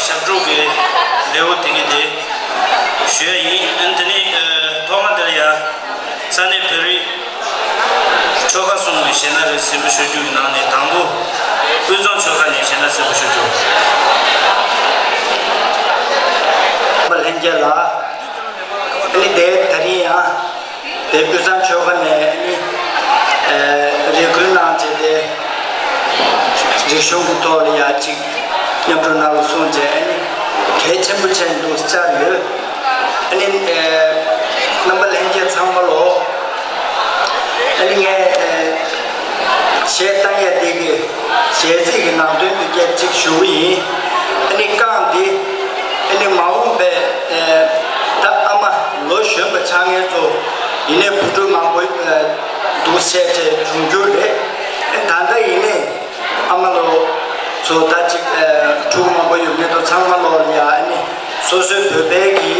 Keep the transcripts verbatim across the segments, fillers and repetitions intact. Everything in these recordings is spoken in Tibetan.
ཞབས་བྲོ་གི་ལེའུ་དེ་གི་དེ་ཞུ་ཡ་ཡིན། ཨ་ནི་དེ་ནས་ཨ་ཐོག་མ་དེར་ཡ་ས་གནས་བོད་རིགས་ཆོལ་ཁ་གསུམ་གྱི་གཞས་སྣ་རེ་གཟིགས་འབུལ་ཞུ་རྒྱུ་གི་ནང་ནས་དང་པོ་དབུས་གཙང་ཆོལ་ཁ་ནས་གཞས་སྣ་གཟིགས་འབུལ་ཞུ་རྒྱུ། པ་ལྷན་རྒྱས་ལགས། ཨ་ནི་དེ་ད་རིང་ཡང་དེ་དབུས་གཙང་ཆོལ་ཁ་ནས་ཨ་ནི་ཨ་རེ་སྐུལ་གནང་བྱས་ཏེ་རིག་གཞུང་གི་ཐོག་ལ་ཡ་གཅིག་མཉམ་རུབ་གནང་རོགས་གསུངས་བྱས་ཨ་ནི་གལ་ཆེན་པོ་ཆགས་འདུག་བཅར་ཡོད། ཨ་ནི་ཨ་རྣམ་པ་ལྷན་རྒྱས་ཚང་མ་ལོ། ཨ་ནི་ངས་ཨ་གཞས་བཏང་ཡ་དེ་གི་གཞས་ཚིག་གི་ནང་དོན་དེ་སྐད་ཅིག་ཞུ་གི་ཡིན། ཨ་ནི་རྐང་འདི་ཨ་ནི་མ་འོངས་པའི་ཨ་ད་ཨ་མ་ལོ་གཞོན་པ་ཆགས་མཁན་ཚོ་ཡིན་ནའི་བུ་ཕྲུག་མང་པོ་ཨ་འདུག་བྱས་བྱས་འབྱུང་འགྱུར་རེད། ཨ་ནི་ད་ལྟ་ཡིན་ནའི་ཨ་མ་ལོ་ཚོ་ད་ཅིག་ཨ་ཕྲུ་གུ་མང་པོ་ཡོད་མཁན་ཚོ་ཚང་མ་ལོ་ལ་ཡ་ཨ་ནི་སོ་སོའི་བོད་པའི་གི་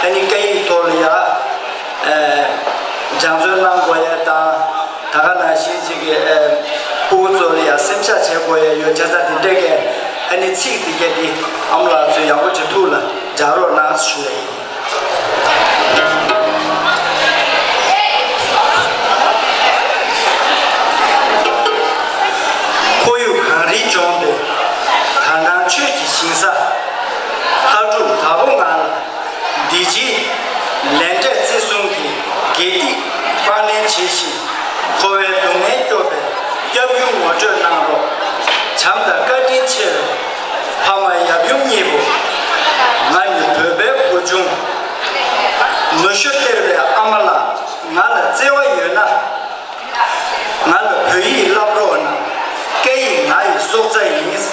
ཨ་ནི་སྐད་ཡིག་ཐོག་ལ་ཡ་ཨ་སྦྱང་བརྩོན་གནང་དགོས་ཡ་དང་། ད་ག་ནང་བཞིན་ཅིག་གི་ཨ་ཕྲུ་གུ་ཚོ་ལ་ཡ་སེམས་ཤུགས་བྱེད་དགོས་ཡ་ཡོད་བྱས་ཙང་དེ་འདྲས་ཀྱི་ཨ་ནི་ཚིག་དེ་གས་དེ་ཨ་མ་ལགས་ཚོས་ཡག་པོ་ཅིག་ཐུགས་ལ་འཇགས་རོགས་གནང་ཞུ་ཡ་ཡིན། ཁོར་ཡུག་གངས་རིའི་ལྗོངས་འདིར་ད་ནངས་ཆོས་ཀྱི་ཞིང་ས་ལྷ་སྒྲུང་དྭགས་པོ་ང་ལ། འདི་ཕྱིའི་ལས་འབྲས་བརྩི་སྲུང་གི་དགེ་སྡིག་དཔང་ལེན་བྱེད་བཞིན། འཁོར་བའི་སྡུག་བསྔལ་སྐྱོབ་པའི་སྐྱབས་མགོན་ངོ་སྤྲོད་གནང་རོགས། བྱམས་དང་བཀའ་དྲིན་ཆེ་བའི་ཕ་མ་ཡབ་ཡུམ་གཉིས་པོ། ང་ནི་བོད་པའི་བུ་ཆུང་ནུ་ཞོ་སྟེར་བའི་ཨ་མ་ལགས། ང་ལ་བརྩེ་བ་ཡོད་ན། ང་ལ་བོད་ཡིག་བསླབ་རོགས་གནང་། སྐད་ཡིག་ང་ཡི་སྲོག་རྩ་ཡིན། བྱང་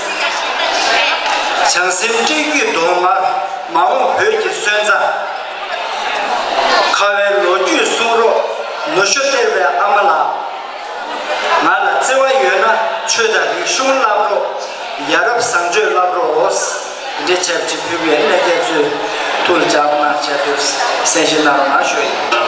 སེམས་སྤྲེལ་རྒྱུད་གདོང་དམར། མ་འོངས་བོད་ཀྱི་སོན་རྩ། ཁ་བའི་ལོ་རྒྱུས་གསུང་རོགས། ནུ་ཞོ་སྟེར་བའི་ཨ་མ་ལགས། ང་ལ་བརྩེ་བ་ཡོད་ན་ཆོས་དང་རིག་གཞུང་བསླབ་རོགས། ཡ་རབས་བཟང་སྤྱོད་བསླབ་རོགས། འདི་འདྲའི་ཆབས་ཅིག་ཕུལ་བའི་གནས་སྐྱེལ་ཚོས་ཐུགས་ལ་འཇགས་པ་གནང་བྱས་ཏེ་གསན་བཞེས་གནང་རོགས་གནང་ཞུ་ཡིན།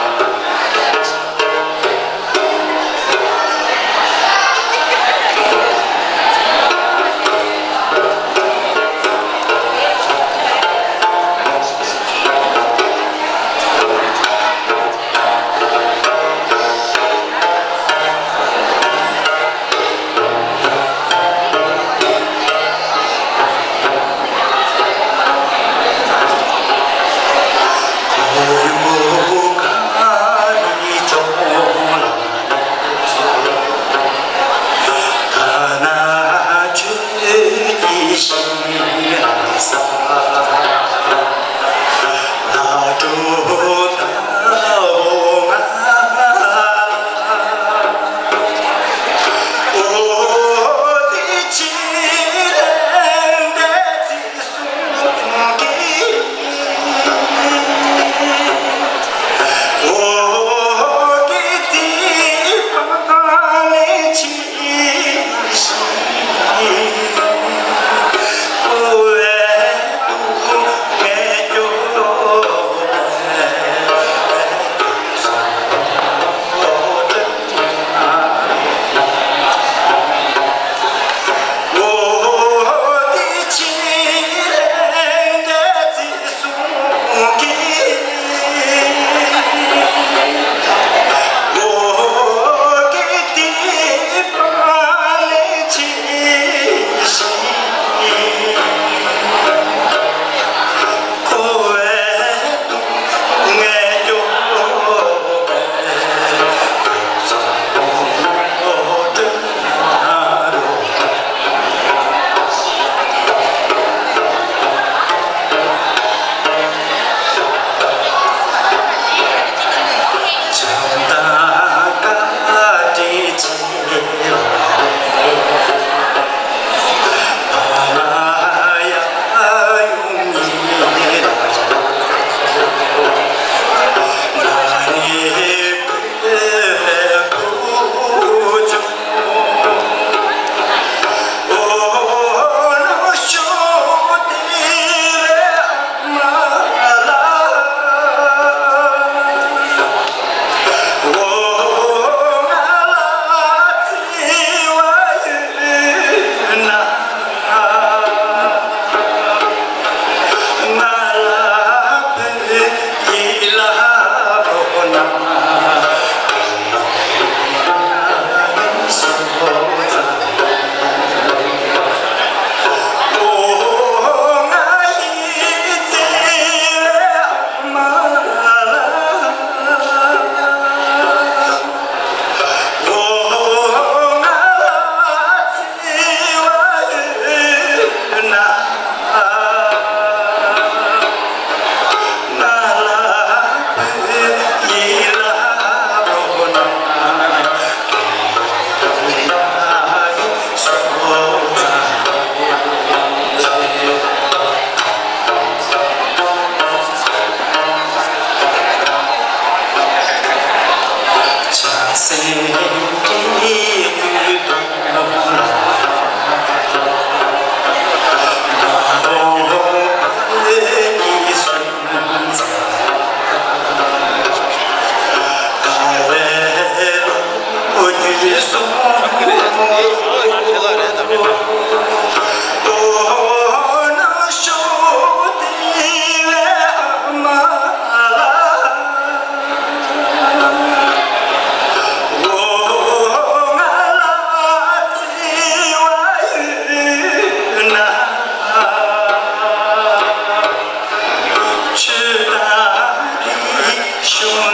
ཐུགས་རྗེ་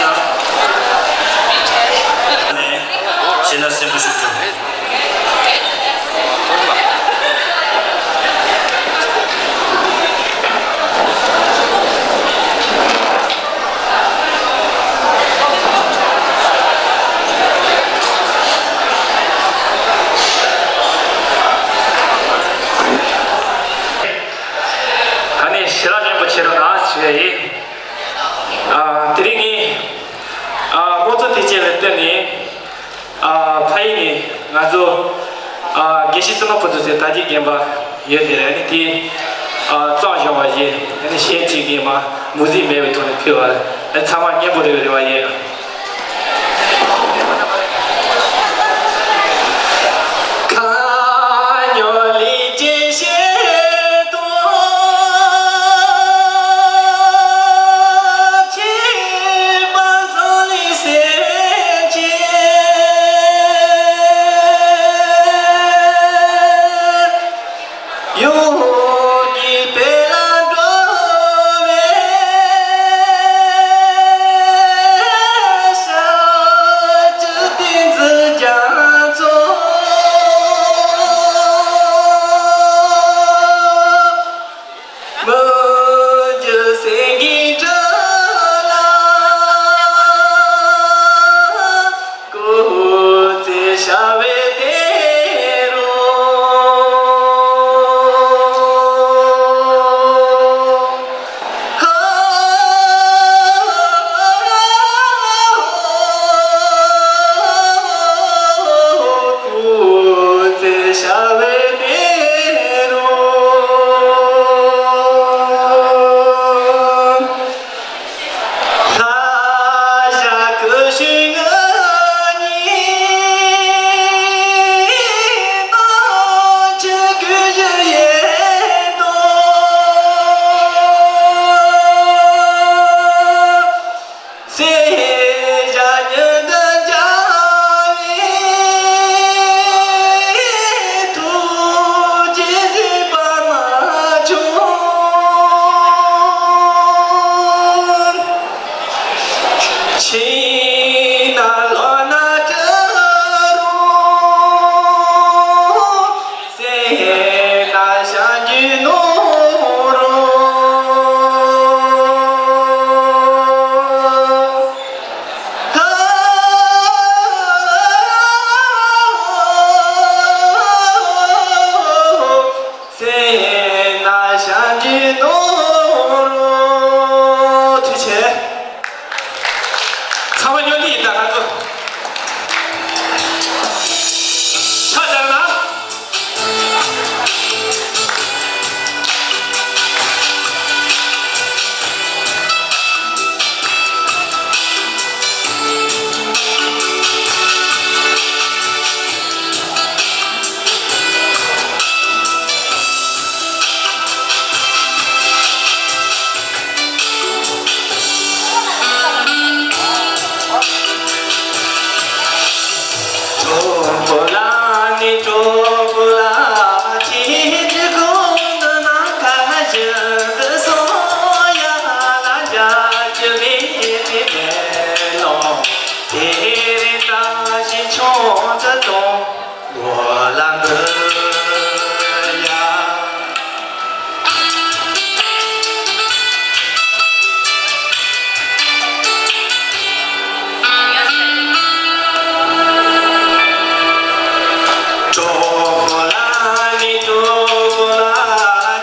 གནང་། ནས་གཞས་སྣ་གསན་པར་ཞུ་རྒྱུ། ཨ་ནི་ཞེ་དྲག་སྙན་པོ་བྱེད་རོགས་གནང་ཞུ་ཡ་ཡིན། ཨ། དེ་རིང་ངས། ཨ། དམངས་གཙོ་དེ་བཅས་ལ་བརྟེན་ནས། ཨ། ཕ་ཡུལ་ནས་ང་ཚོ། ཨ། དགེ་བཤེས་བཙུན་མ་ཕུན་ཚོགས་ཟེར་དར་རྒྱས་རྒན་པ་ཡོད་དེ་རེད། ཨ་ནི་དེས། ཨ། བརྩམས་བྱུང་བ་ཞིག་ཨ་ནི་གཞས་གཅིག་གིས་མ་མུ་ཟིག་མེད་པའི་ཐོག་ནས་ཕུལ་བ་ལ། ཨ། ཚང་མ་སྙན་པོ་རེ་བའི་རེ་བ་ཡོད། ཡོངས་ཀྱི་དཔལ་ལ་འགྲོ་བའི་ས་བཅུ་བསྟན་འཛིན་རྒྱ་མཚོ། མི་འགྱུར་སེང་གེའི་སྦྲུལ་ལ། སྐུ་ཚེ་ཞབས་པད་བརྟན་རུང་། སྐུ་ཚེ་ཞབས་པད་བརྟན་རུང་། ལྷ་བཞག་སྐུ་ཞབས་ང་གཉིས། ཆུང་དུ་གཏོང་། འགོ་ལ་འབུལ་ཡ། གྲོགས་པོ་ལ་ནི་གྲོགས་པོ་ལ་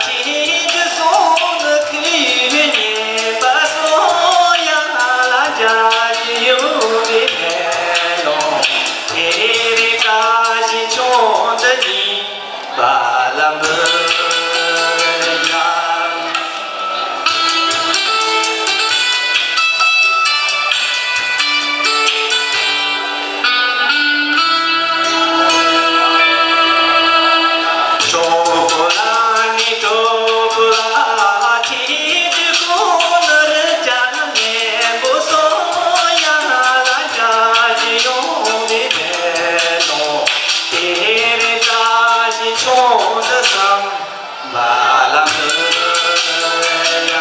ཁྱེད་ཀྱི་སོང་ནི་ཁྱེད་ཉེས་པ་སོང་ཡ་ལ་རྒྱ་ཀྱི་ཡོད་པའི་ཕན་ལོང་དེ་རེ་བཀྲ་ཤིས་ཆུང་དུ་ཡིན། བ་ལ་འབུལ་ཡ། གྲོགས་པོ་ལ་ནི་གྲོགས་པོ་ལ་ཁྱེད་ཀྱི་ཀུན་ནས་རྒྱ་ནས་བུ་སོང་ཡ་ལ་རྒྱ་ཀྱི་ཡོང་བའི་ཕན་ལོང་དེ་རེ་བཀྲ་ཤིས་ཆུང་དུ་བསམ། བ་ལ་འབུལ་ཡ།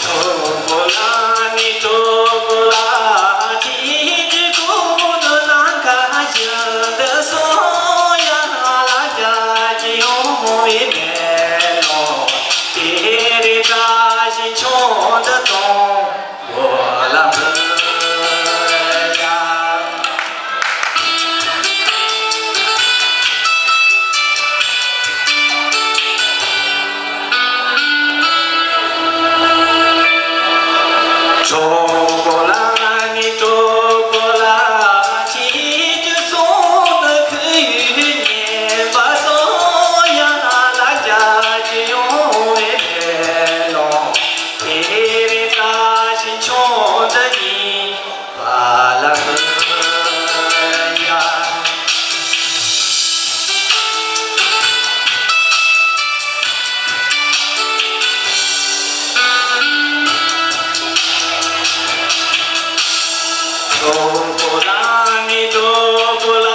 གྲོགས་པོ་ལ་ནི་གྲོགས་པོ་ལ་ཁྱེད་ཀྱི་ཀུན་ནས་ནམ་མཁའ་བཞིན་དུ་སོང་ཡ་ལ་རྒྱ་ཀྱི་ཡོང་བའི་མེ་ལོང་དེ་རེ་བཀྲ་ཤིས་ཆུང་དུ་གཏོང་། འགོ་ལ་འབུལ་ཡ། གྲོགས་པོ་ལ་ནི་གྲོགས་པོ་ལ་ཁྱེད་ཀྱི་སོང་ནི་ཁྱེད་ཉེས་པ་སོང་ཡ་ལ་རྒྱ་ཀྱི་ཡོང་བའི་ཕན་ལོང་དེ་རེ་བཀྲ་ཤིས་ཆུང་དུ་ཡིན། བ་ལ་འབུལ་ཡ། གྲོགས་པོ་ལ་ནི་གྲོགས་པོ་ལ་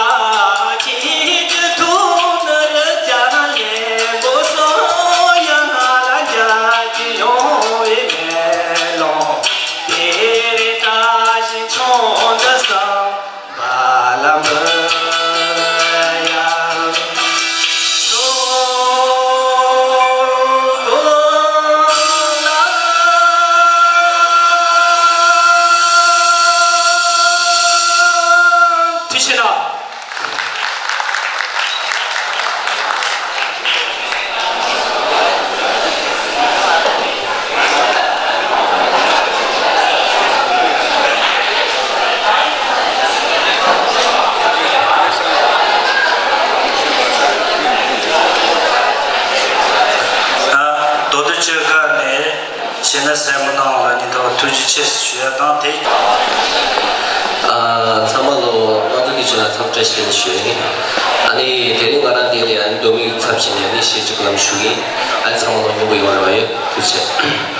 ཁྱེད་ཀྱི་ཐུགས་ནི་རི་རྒྱ་ལེན་པོ་སོང་ཡ་ལ་རྒྱ་ཀྱི་ཡོང་བའི་མེ་ལོང་དེ་རེ་བཀྲ་ཤིས་ཆུང་དུ་བསམ། བ་ལ་འབུལ་ཡ། ཐུགས་རྗེ་གནང་། ད་མདོ་སྟོད་ཆོལ་ཁ་ནས་གཞས་སྣ་གསན་པ་གནང་བ་ལ་སྙིང་ཐག་པ་ཐུགས་རྗེ་ཆེ་ཞུ་ཡ་དང་དེ། ཨ། ཚང་མ་ལོ་དམངས་གཙོ་དུས་ཆེན་ལ་འཚམས་བཀྲ་ཤིས་བདེ་ལེགས་ཞུ་ཡ་ཡིན། ཨ་ནི་དེ་རིང་ང་རང་འདི་ལ་ཨ་ནི་མདོ་སྨད་ཀྱི་ཚབ་བྱས་ནས་ཨ་ནི་གཞས་གཅིག་ལམ་ཞུ་གི་ཡིན། ཨ་ནི་ཚང་མ་ལོ་མཉམ་པོ་ཡོང་རོགས་ཡོད། ཐུགས་རྗེ་ཆེ།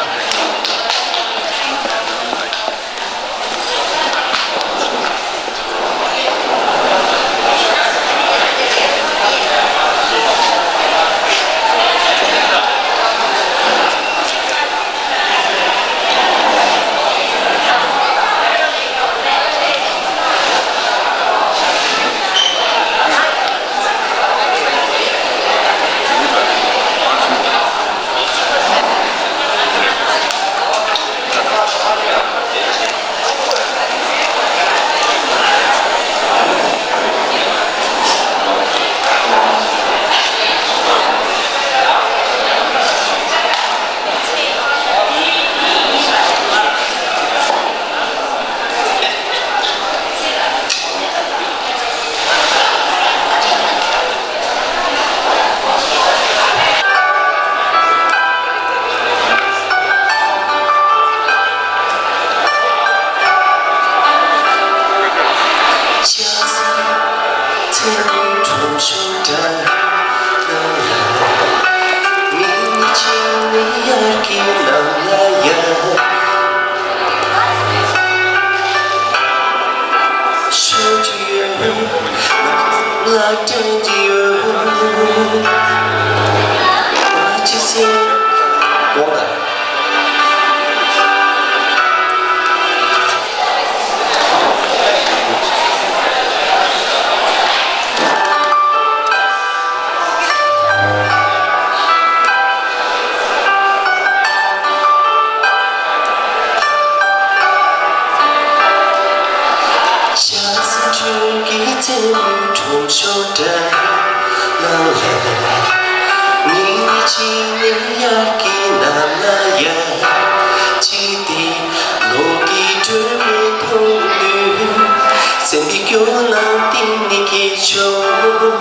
སེམས་པའི་སྐྱོ་སྣང་གཏིང་ནས་སྐྱེས་བྱུང་།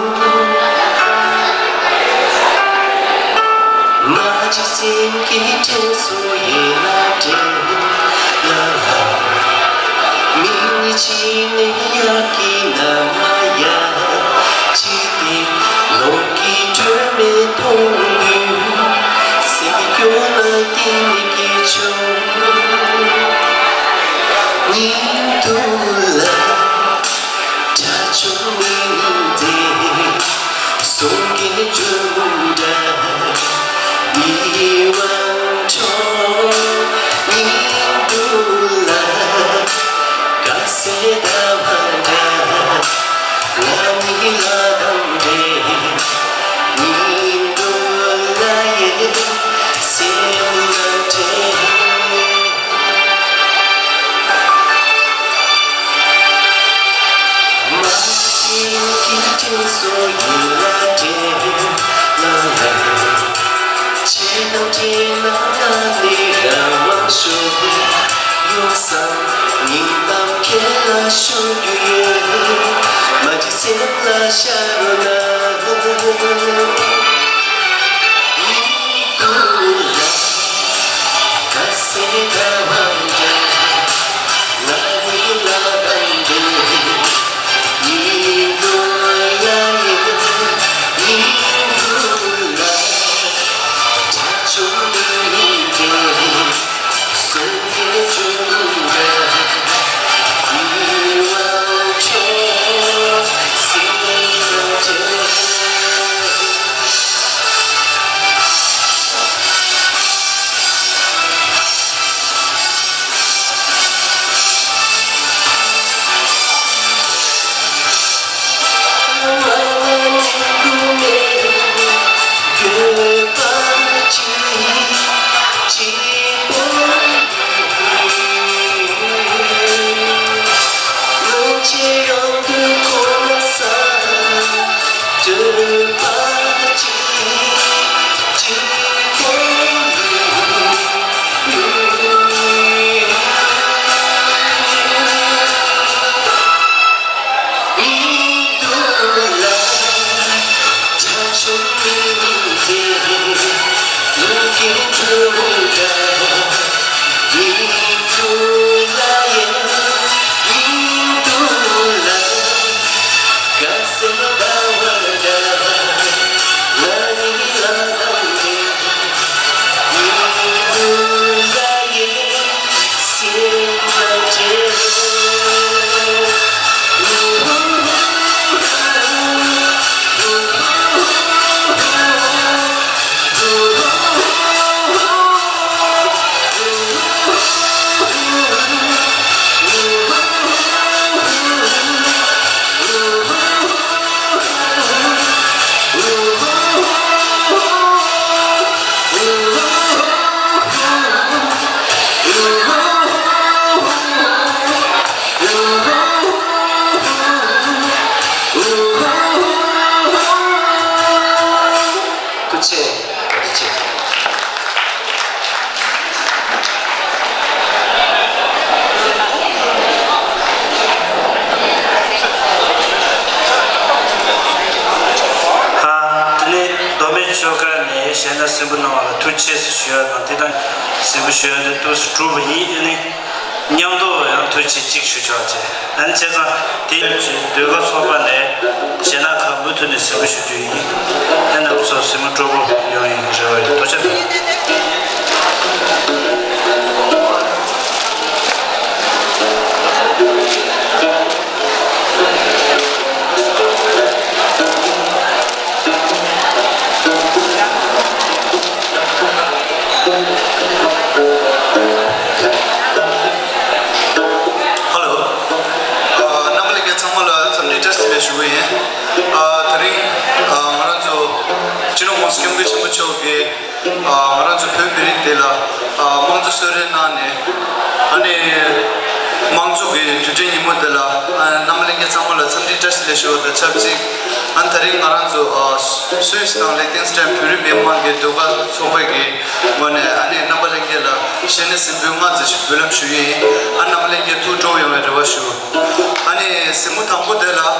མ་གཅིག་སེམས་ཀྱི་དྲན་གསོ་ཡིན་ལ་དྲན་ལ་ལ། མིག་གཉིས་གཅིག་ནས་ཡར་གྱི་ནམ་ཡར་གཅིག་སྟེ། ལོ་གི་སྒྲོན་མེ་མཐོང་དུས། སེམས་ཀྱི་སྐྱོ་སྣང་གཏིང་ནས་སྐྱེས་བྱུང་། ཉིན་དུ་ལ། དགྲ་བཅོམ་མི་མཛད། གསུང་གི་འབྱུང་འདྲ་འདི་དབང་ཕྱོགས་ཉིད་དུ་ལ། དཀར་གསལ་ཟླ་བ་འདྲ་ང་ནི་ལ་དང་འདྲེས། ཉིད་དུ་ལ་ཡེ་སེམས་ལ་དྲན། ཐུགས་རྗེ་ཆེ། ཨ། དེ་ནས་མདོ་སྨད་ཆོས་སྒར་ནས་གཞས་སྣ་གཟིགས་འབུལ་གནང་བ་ལ་ཐུགས་རྗེ་ཆེ་ཞུ་ཡ་དང་། དེ་དང་གཟིགས་འབུལ་ཞུ་ཡ་དེ་ཏོག་ཙམ་གྲུབ་པ་ཡིན། ཨ་ནི་མཉམ་དུ་ཡང་ཐུགས་རྗེ་ཆེ་གཅིག་ཞུ་ཆོག་ཅེས། ཨ་ནི་བྱས་ཙང་དེ་ཡོད་ཀྱི་ཟློས་གར་ཚོགས་པ་ནས་ གཞས་སྣ་ཁག་མུ་མཐུད་ནས་གཟིགས་འབུལ་ཞུ་རྒྱུ་ཡིན། ཨ་ནེ་རྣམ་པ་ཚོ་གཟིགས་མོ་སྤྲོ་པོ་ཡོང་ཡིན་རེ་བ་ཡོད། ཐུགས་རྗེ་ཆེ། ཧ་ལོ། ཨ། རྣམ་པ་ལྷན་རྒྱས་ཚང་མ་ལ་འཚམས་འདྲི་བཀྲ་ཤིས་བདེ་ལེགས་ཞུ་གི་ཡིན། ཨ། དེ་རིང་། ཨ། ང་རང་ཚོ་སྤྱི་ནོར་༸གོང་ས་༸སྐྱབས་མགོན་ཆེན་པོ་མཆོག་གིས། ཨ། ང་རང་ཚོ་བོད་མི་རིགས་འདི་ལ། ཨ། དམངས་གཙོ་གསོལ་རས་གནང་ནས། ཨ་ནི་དམངས་གཙོ་གི་དུས་དྲན་ཉིན་མོ་འདི་ལ། ཨ། རྣམ་པ་ལྷན་རྒྱས་ཚང་མ་ལ་འཚམས་འདྲི་བཀྲ་ཤིས་བདེ་ལེགས་ཞུ་བ་དང་ཆབས་ཅིག་ཨ། དེ་རིང་ང་རང་ཚོ། ཨ། སུད་སི་དང་ལིག་ཏེན་སི་ཏན་བོད་རིགས་མི་མང་གི་ཟློས་གར་ཚོགས་པའི་གི་ངོས་ནས། ཨ་ནི་རྣམ་པ་ལྷན་རྒྱས་ལ་གཞས་སྣ་གཟིགས་འབུལ་སྔ་ཙམ་ཞིག་འབུལ་ལམ་ཞུ་ཡི་ཡིན། ཨ། རྣམ་པ་ལྷན་རྒྱས་ཐུགས་སྤྲོ་ཡོང་བའི་རེ་བ་ཞུ། ཨ་ནི་གཟིགས་མོ་དང་པོ་དེ་ལ། ཨ།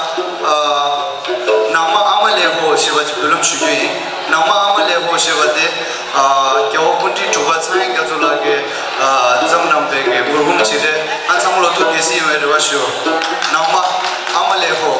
ནང་མ་ཨ་མ་ལེ་ཧོ་ཞེས་པ་ཅིག་འབུལ་ལམ་ཞུ་རྒྱུ་ཡིན། ནང་མ་ཨ་མ་ལེ་ཧོ་ཞེས་པ་དེ། ཨ། རྒྱལ་བ་སྐུ་ཕྲེང་དྲུག་པ་ཚངས་དབྱངས་རྒྱ་མཚོ་ལགས་ཀྱིས། ཨ། བརྩམས་གནང་བའི་གི་མགུར་འབུམ་ཅིག་རེད། ཨ། ཚང་མ་ལོ་ཐུགས་དགྱེས་གཟིགས་ཡོང་བའི་རེ་བ་ཞུ། ནང་མ་ཨ་མ་ལེ་ཧོ།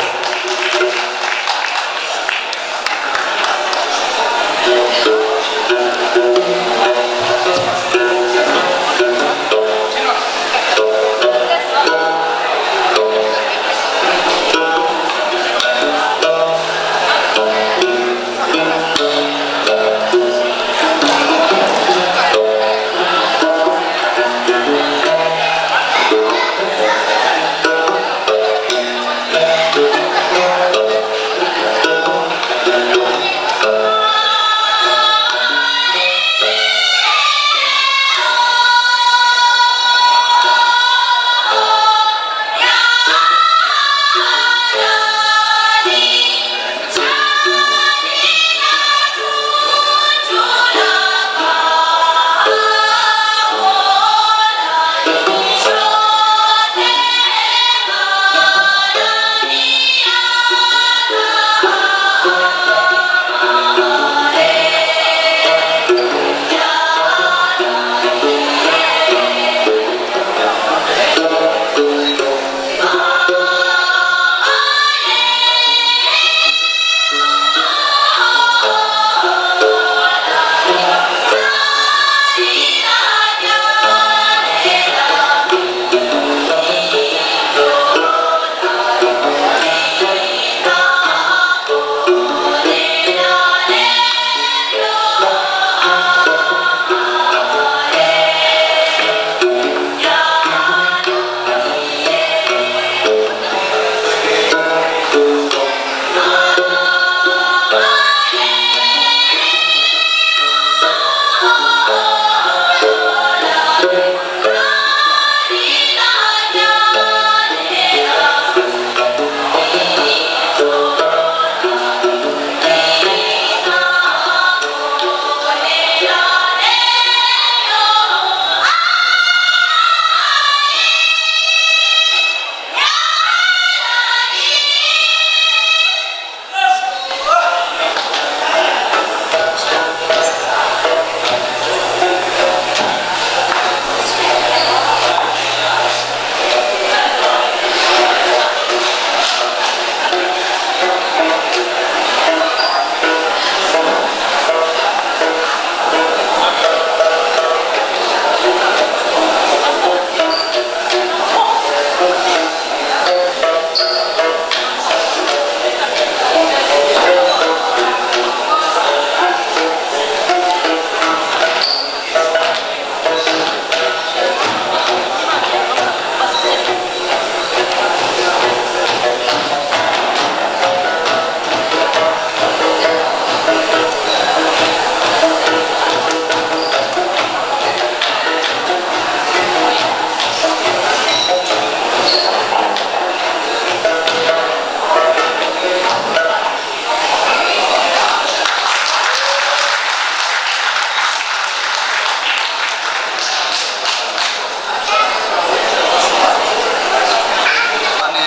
ཨ་ནི་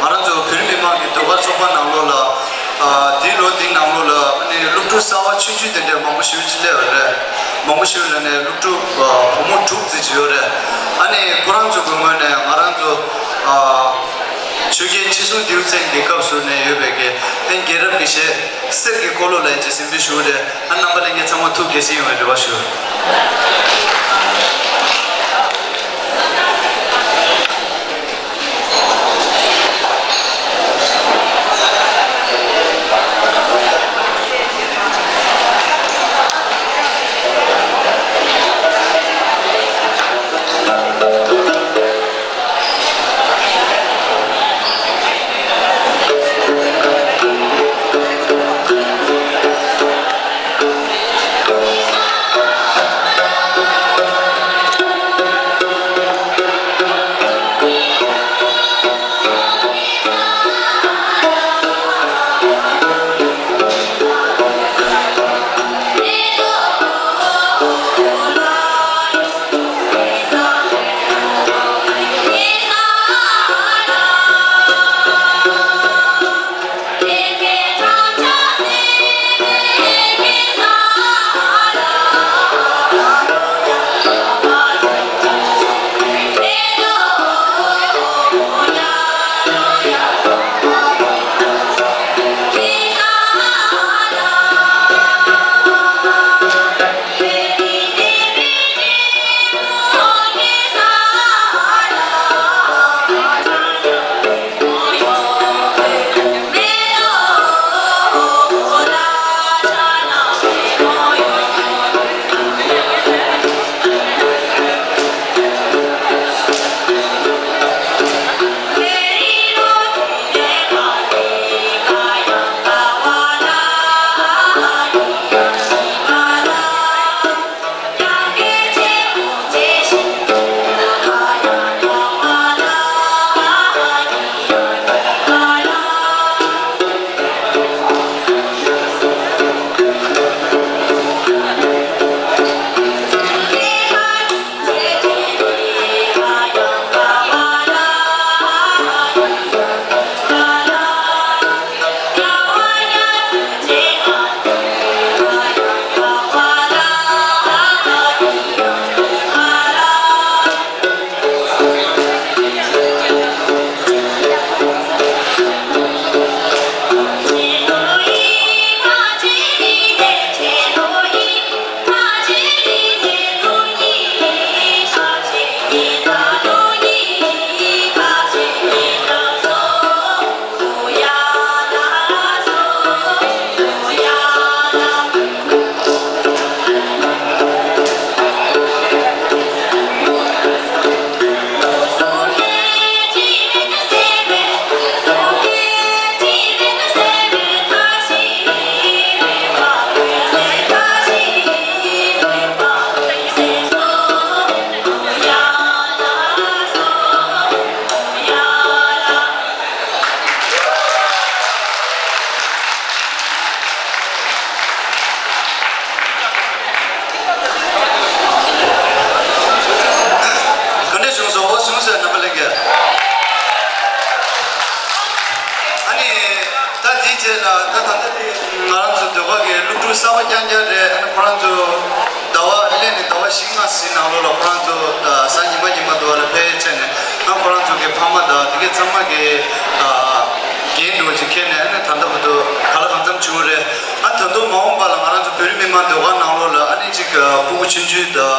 ང་རང་ཚོ་བོད་རིགས་མི་མང་གི་ཟློས་གར་ཚོགས་པ་ནང་ལོགས་ལ། ཨ། འདིའི་ལོ་འདིའི་ནང་ལོགས་ལ། ཨ་ནི་སློབ་ཕྲུག་གསར་པ་ཆུང་ཆུང་དེ་འདྲ་མང་པོ་ཞེ་པོ་ཅིག་སླེབས་པ་རེད། མང་པོ་ཞེ་པོ་ལབ་ནས་སློབ་ཕྲུག་ཨ། བུ་མོ་དྲུག་ཙམ་ཅིག་ཡོད་རེད། ཨ་ནི་ཁོ་རང་ཚོ་གི་ངོས་ནས་ང་རང་ཚོ། ཨ། ཆོས་རྒྱལ་ཁྲི་སྲོང་ལྡེའུ་བཙན་གྱི་སྐབས་སུ་ནས་ཡོད་པའི་ རྒྱལ་རབས་ཀྱི་གཞས་གསེར་གྱི་འཁོར་ལོ་ལ་ཡིན་གྱི་གཟིམ་དཔོན་ཞུ་རེད། ཨ་རྣམ་པ་ལྷན་རྒྱས་ཚང་མ་ཐུགས་དགྱེས་བཞིན་ཡོང་བའི་རེ་བ་ཞུ། ག་འདྲ་བྱུང་སོང་། འོ་བྱུང་སོང་། རྣམ་པ་ལྷན་རྒྱས། ཨ་ནི་ད་དེའི་རྗེས་ལ་ད་ད་ལྟ་དེ་ང་རང་ཚོ་ཟློས་གར་གྱི་སློབ་ཕྲུག་གསར་པ་རྐྱང་རྐྱང་རེད། ཨ་ནི་ཁོ་རང་ཚོ་ཟླ་བ་སླེབས་ནས་ཟླ་བ་བཞི་ལྔ་ཟིན་ནང་ལོགས་ལ་ཁོ་རང་ཚོ་གཟའ་ཉི་མ་ཉི་མ་ཟློས་གར་ལ་ཕེབས་བྱས་ནས། ཨ་ཁོ་རང་ཚོ་གི་ཕ་མ་དང་དེ་གའི་ཚང་མ་གི་ཨ་འགན་འདྲ་བོ་ཅིག་འཁྱེར་ནས། ཨ་ནི་ད་ལྟ་བར་དུ་ག་ལ་གང་འཚམ་བྱུང་རེད། ཨ་ད་དུང་མ་འོངས་པ་ལ་ང་རང་ཚོ་བོད་རིགས་མི་མང་ཟློས་གར་ནང་ལོགས་ལ་ཨ་ནི་ཅིག་ཨ་སྤུ་གུ་ཆུང་ཆུང་དང་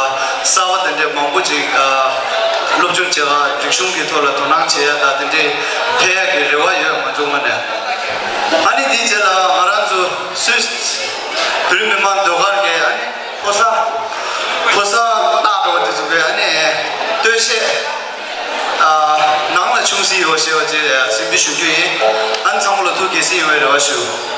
གསར་པ་དེ་འདྲའི་མང་པོ་ཅིག་ཨ་སློབ་སྦྱོང་བྱེད་ཡག་རིག་གཞུང་གི་ཐོག་ལ་དོ་སྣང་བྱེད་ཡག་དང་དེ་འདྲའི་ཕེབས་ཡག་གི་རེ་བ་ཡོད། ང་ཚོ་ངོས་ནས། ཨ་ནི་དེའི་རྗེས་ལ་ང་རང་ཚོ་སུད་བོད་རིགས་མི་མང་ཟློས་གར་གྱི་ཨ་ནི་ཕོ་གསར་ཕོ་གསར་སྟག་འདྲ་བོ་དེ་ཚོ་གི་ཨ་ནི་སྟོད་གཞས། ཨ་ནང་ལ་ཆུང་སྲིད་ཡོད་ཞེས་པ་ཅིག་གཟིགས་འབུལ་ཞུ་རྒྱུ་ཡིན། ཨ་ནི་ཚང་མ་ལ་ཐུགས་དགྱེས་བཞིན་ཡོང་བའི་རེ་བ་ཞུ།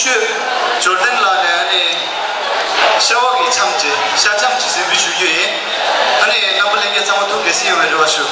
འབྱོར་ལྡན་ལགས་ནས་ཨ་ནི་ཤ་བ་གི་འཆམ་ཅིག་ཤ་འཆམ་ཅིག་གཟིགས་འབུལ་ཞུ་རྒྱུ་ཡིན། ཨ་ནི་རྣམ་པ་ལྷན་རྒྱས་ཚང་མ་ཐུགས་དགྱེས་བཞིན་ཡོད་པའི་རེ་བ་ཞུ།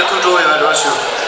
ཐུགས་སྤྲོ་བ་ཡོད་རོགས་ཞུ།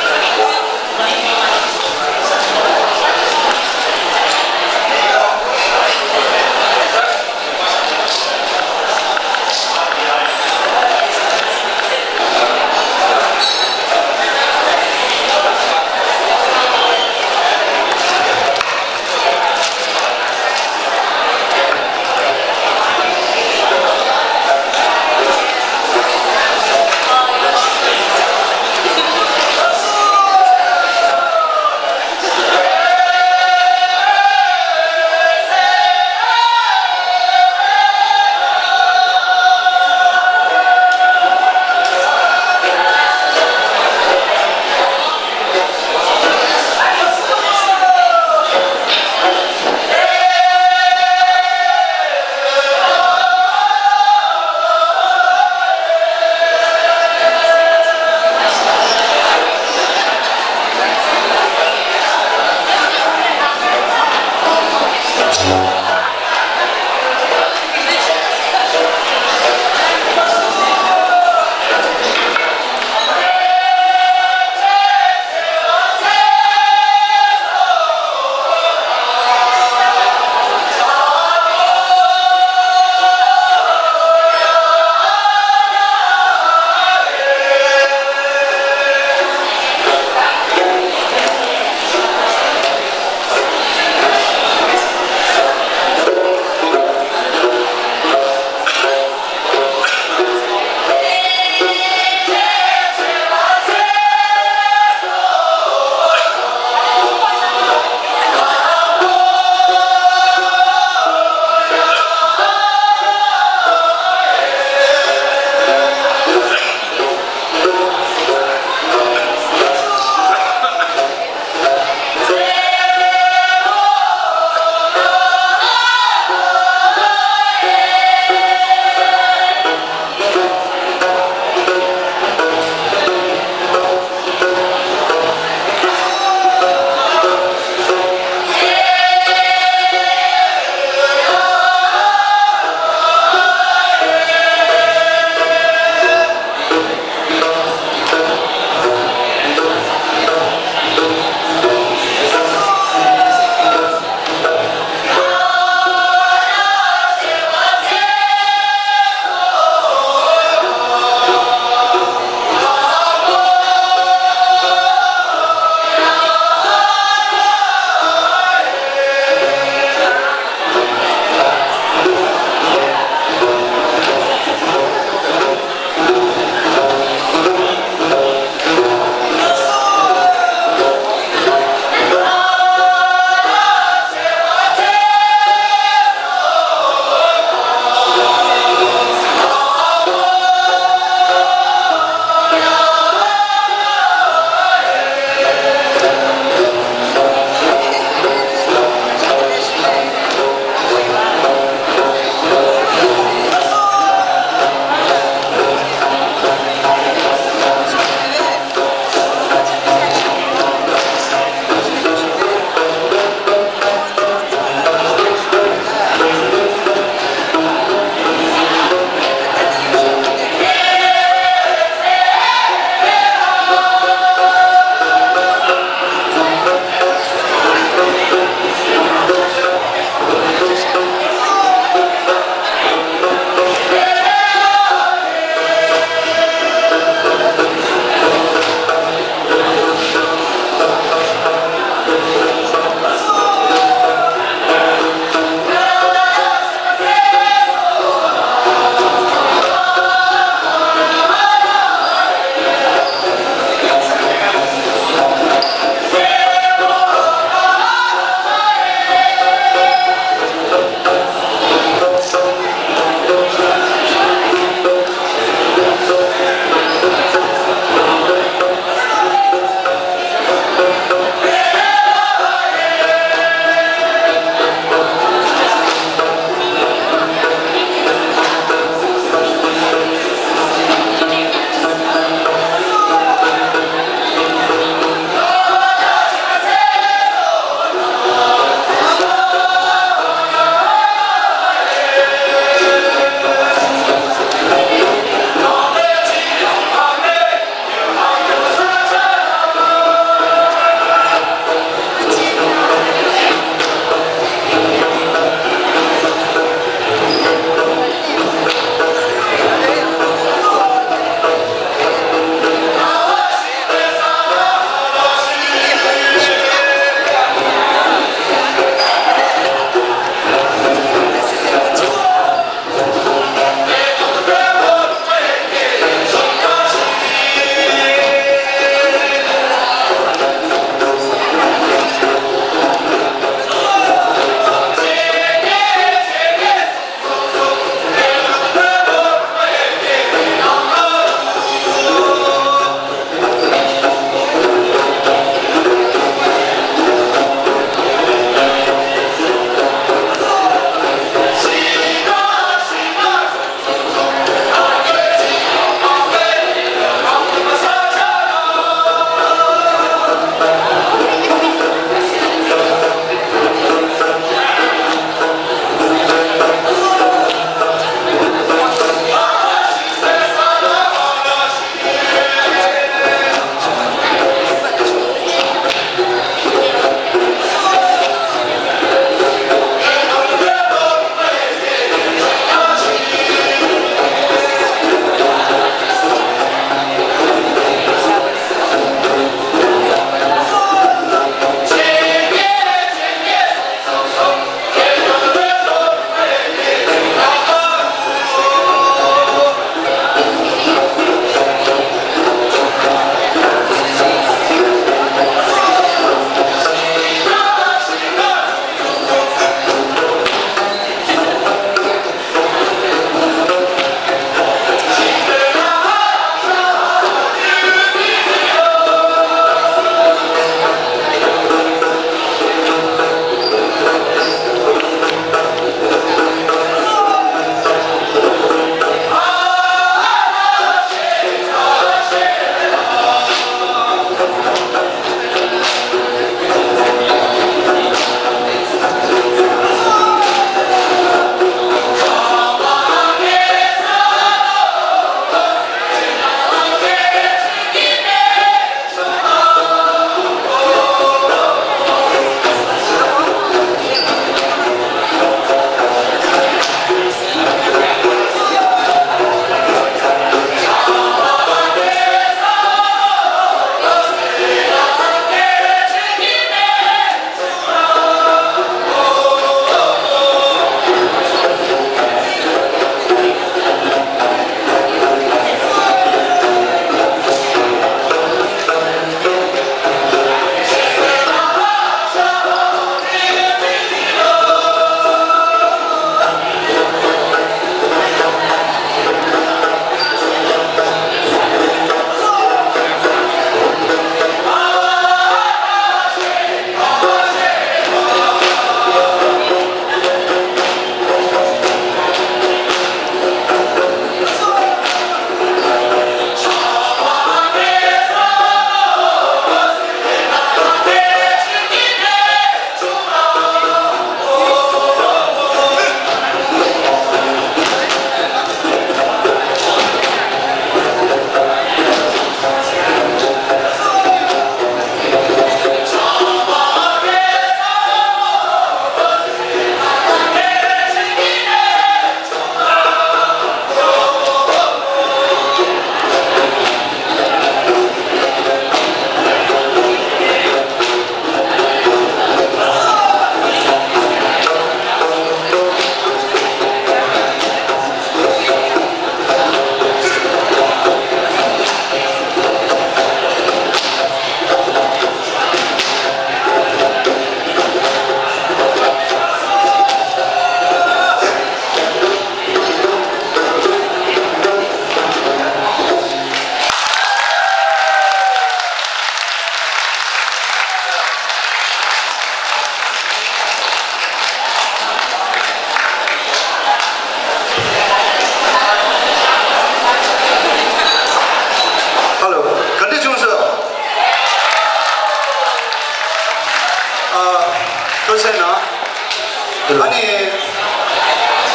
ཨ་ནི་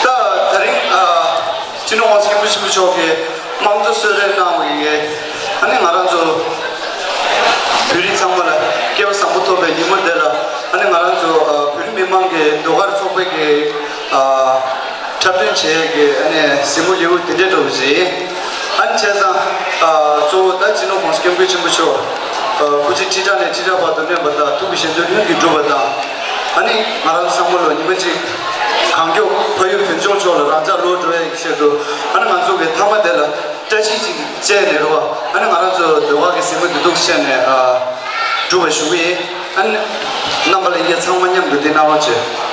ད་དེ་རིང་ཨ་སྤྱི་ནོར་༸གོང་ས་༸སྐྱབས་མགོན་ཆེན་པོ་མཆོག་གིས་དམངས་གཙོ་གསོལ་རས་གནང་བའི་ཨ་ནི་ང་རང་ཚོ་བོད་རིགས་ཚང་མ་ལ་སྐལ་བ་བཟང་པོ་ཐོབ་པའི་ཉིན་མོ་འདི་ལ། ཨ་ནི་ང་རང་ཚོ་ཨ་བོད་རིགས་མི་མང་གི་ཟློས་གར་ཚོགས་པའི་གི་ཨ་འཁྲབ་སྟོན་བྱེད་ཡས་ཀྱི་ཨ་ནི་གཟིགས་མོ་ལེའུ་འདི་འདྲའི་འགྲོ་བཞིན། ཨ་ནི་བྱས་ཙང་ཨ་གཙོ་བོ་ད་སྤྱི་ནོར་༸གོང་ས་༸སྐྱབས་མགོན་ཆེན་པོ་མཆོག་ཨ་སྐུ་ཚེ་ཁྲི་ཕྲག་ནས་ཁྲི་ཕྲག་བར་དུ་གནས་པ་དང་ཐུགས་ཀྱི་བཞེད་དོན་ལྷུན་གྱིས་འགྲུབ་པ་དང་། ཨ་ནི་ང་རང་ཚང་མ་ལོ་ཉི་མ་གཅིག་གང་མགྱོགས་ཕ་ཡུལ་བོད་ལྗོངས་ཕྱོགས་ལ་རང་ཅག་ལོག་འགྲོ་ཡས་ཀྱི་ཆེད་དུ། ཨ་ནི་ང་ཚོ་གི་མཐའ་མ་དེ་ལ་བཀྲ་ཤིས་ཤིག་བཅས་ནས་རེད་བ། ཨ་ནི་ང་རང་ཚོ་ཟློས་གར་གྱི་གཟིགས་མོ་འདི་འདུག་བྱས་ནས་ཨ་གྲུབ་པ་ཞུ་གི་ཡིན། ཨ་ནི་རྣམ་པ་ལྷན་རྒྱས་ཚང་མ་མཉམ་དུ་འདི་གནང་རོགས་བྱེད།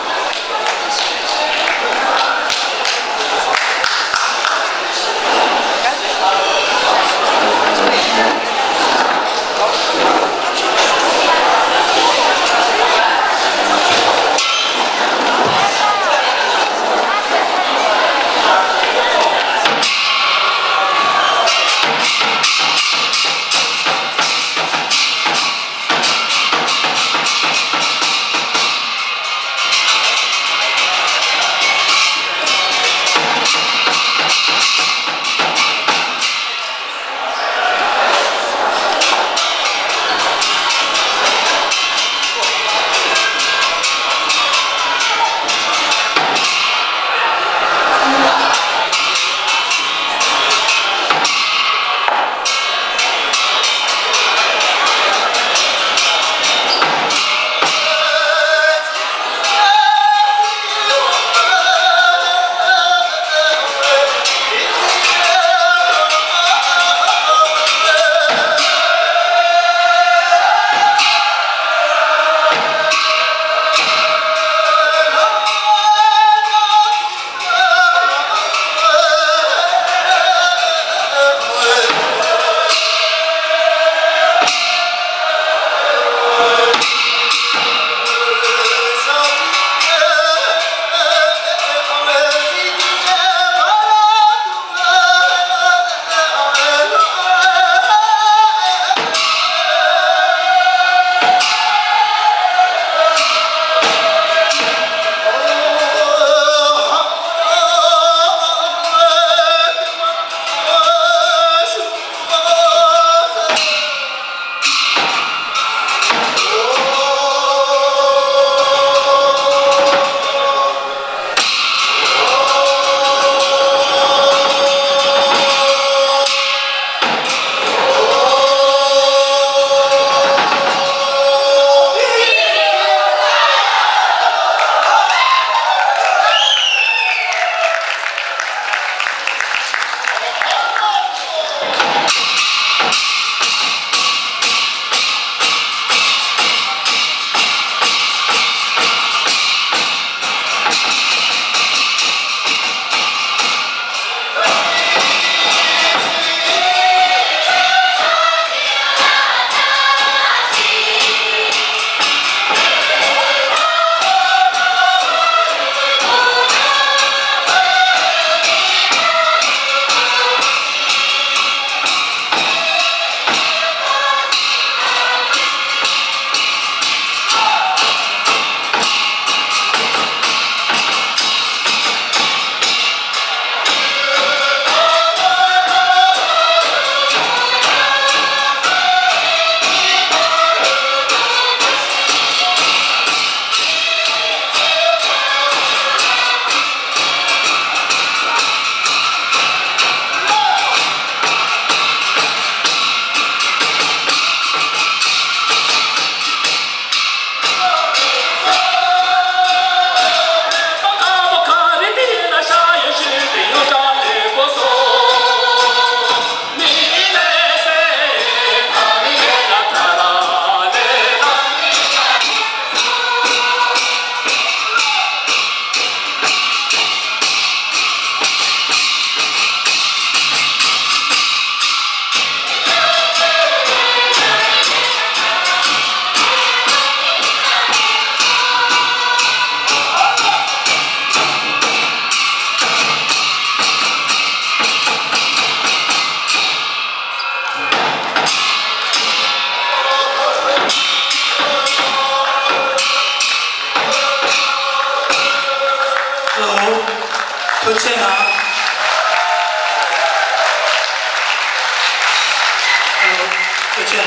ཚིག་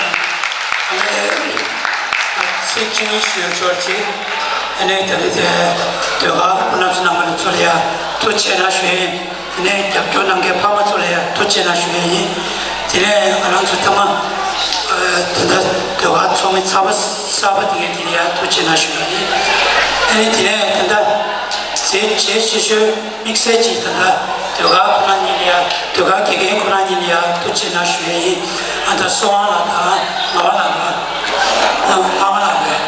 གཅིག་གཉིས་ཞུ་ཡ་ཆོག་ཅིག་ཨ་ནི་ད་རེས་དེ་ཟློས་གར་ཁོ་རང་ཚོ་རྣམ་པ་ཚོ་ལ་ཡ་ཐུགས་རྗེ་གནང་ཞུ་ཡིན། དེ་ནས་རྒྱབ་སྐྱོར་གནང་མཁན་ཕ་མ་ཚོ་ལ་ཡ་ཐུགས་རྗེ་གནང་ཞུ་ཡ་ཡིན། དེ་ནས་ང་རང་ཚོ་ཚང་མ་ད་ལྟ་ཟློས་གར་ཚོགས་མི་ཚགས་པ་གསར་པ་དེ་གའི་དེ་ལ་ཡ་ཐུགས་རྗེ་གནང་ཞུ་ཡ་ཡིན། ཨ་ནི་དེ་ནས་ད་ལྟ་མཛད་རྗེས་ཆེ་ཤོས། དམིགས་བསལ་གྱིས་ད་ལྟ་ཟློས་གར་ཁོ་རང་གཉིས་ལ་ཡ་ཟློས་གར་དགེ་རྒན་ཁོ་རང་གཉིས་ལ་ཡ་ཐུགས་རྗེ་གནང་ཞུ་ཡ་ཡིན། ཨ་ད་བསོད་དབང་ལགས་དང་ངག་དབང་ལགས་དང་ངག་དབང་ལགས་རེད།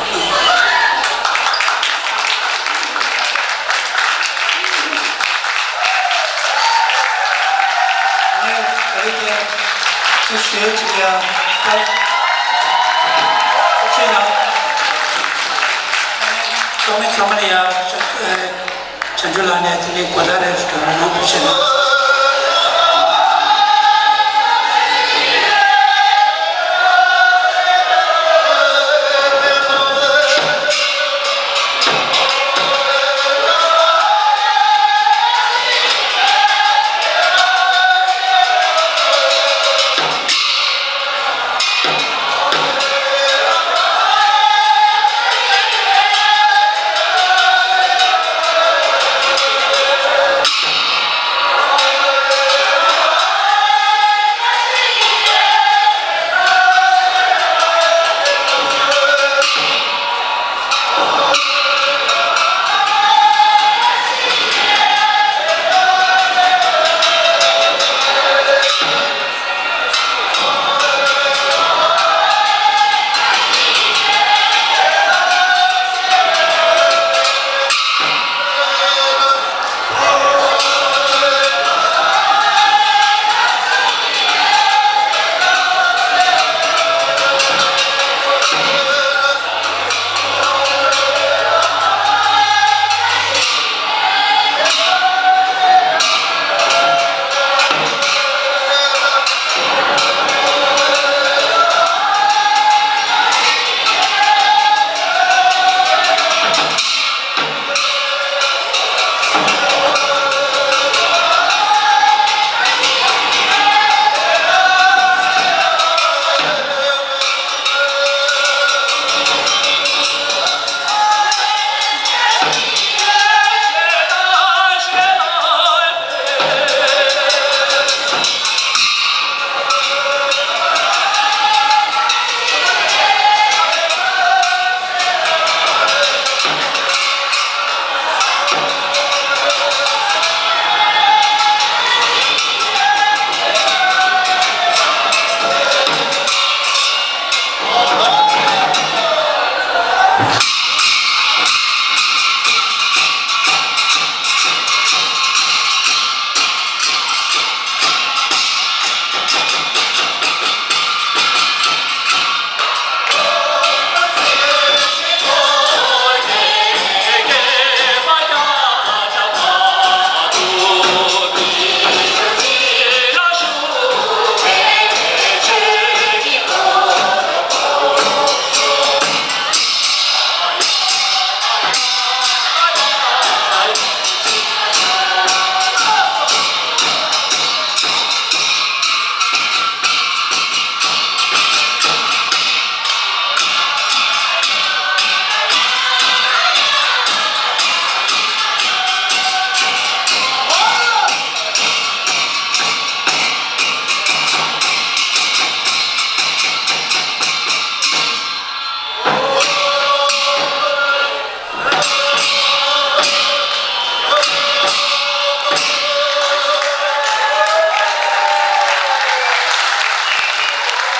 ངས་ད་རེས་དེ་ཅིག་ཞུ་ཡ་ཅིག་ཡ་ད་ཐུགས་རྗེ་གནང་། ཚོགས་མི་ཚང་མ་ལ་ཡ། བྱང་ཆུབ་ལགས་ནས་དེ་ནས་གོ་བརྡ་རེ་ཞུ་རོགས་གནང་། ཐུགས་རྗེ་གནང་།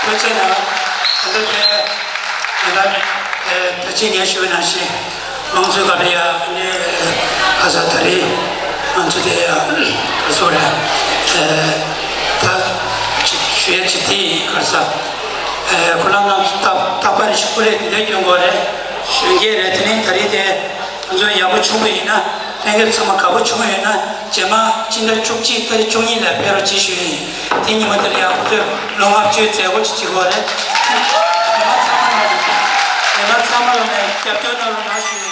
ཐུགས་རྗེ་གནང་། ད་ལྟ་དེ་ད་ལྟ་ད་ཅི་ངས་ཞུ་བ་ནང་བཞིན་དམངས་གཙོའི་སྐབས་ལ་ཡ་ནི་ཁ་ས་ད་རེས་ང་ཚོ་དེ་ཡ་ག་ཚོད་རེད། ད་ཅིག་ཞུ་ཡ་ཅིག་དེ་ཡིན། ག་ས་ཁོ་རང་ང་ཚོ་རྟག་རྟག་པར་རེ་ཞིག་ཀུ་རེ་དེ་འདྲ་སྐྱོན་དགོས་རེད། གཞོན་སྐྱེས་རེད། དེ་ནས་ད་རེས་དེ་ང་ཚོ་ཡག་པོ་བྱུང་བ་ཡིན་ན། ལྷན་རྒྱས་ཚང་མ་དགའ་པོ་བྱུང་ཡོད་ན། རྗེས་མ་སྤྱི་ཟླ་བཅུ་གཅིག་ཏ་རིག་བཅུ་གཉིས་ལ་ཕེབས་རོགས་བྱེད་ཞུ་ཡིན། དེ་ཉིན་མོ་དེ་ལ་ཡང་ཁོ་ཚོས་ལོ་ལྔ་བཅུའི་མཛད་སྒོ་ཅིག་བྱེད་དགོས་རེད། རྗེས་མ་ཚང་མ་ལ་རྗེས་མ་ཚང་མ་ལ་ནས་རྒྱབ་སྐྱོར་གནང་རོགས་གནང་ཞུ་ཡིན།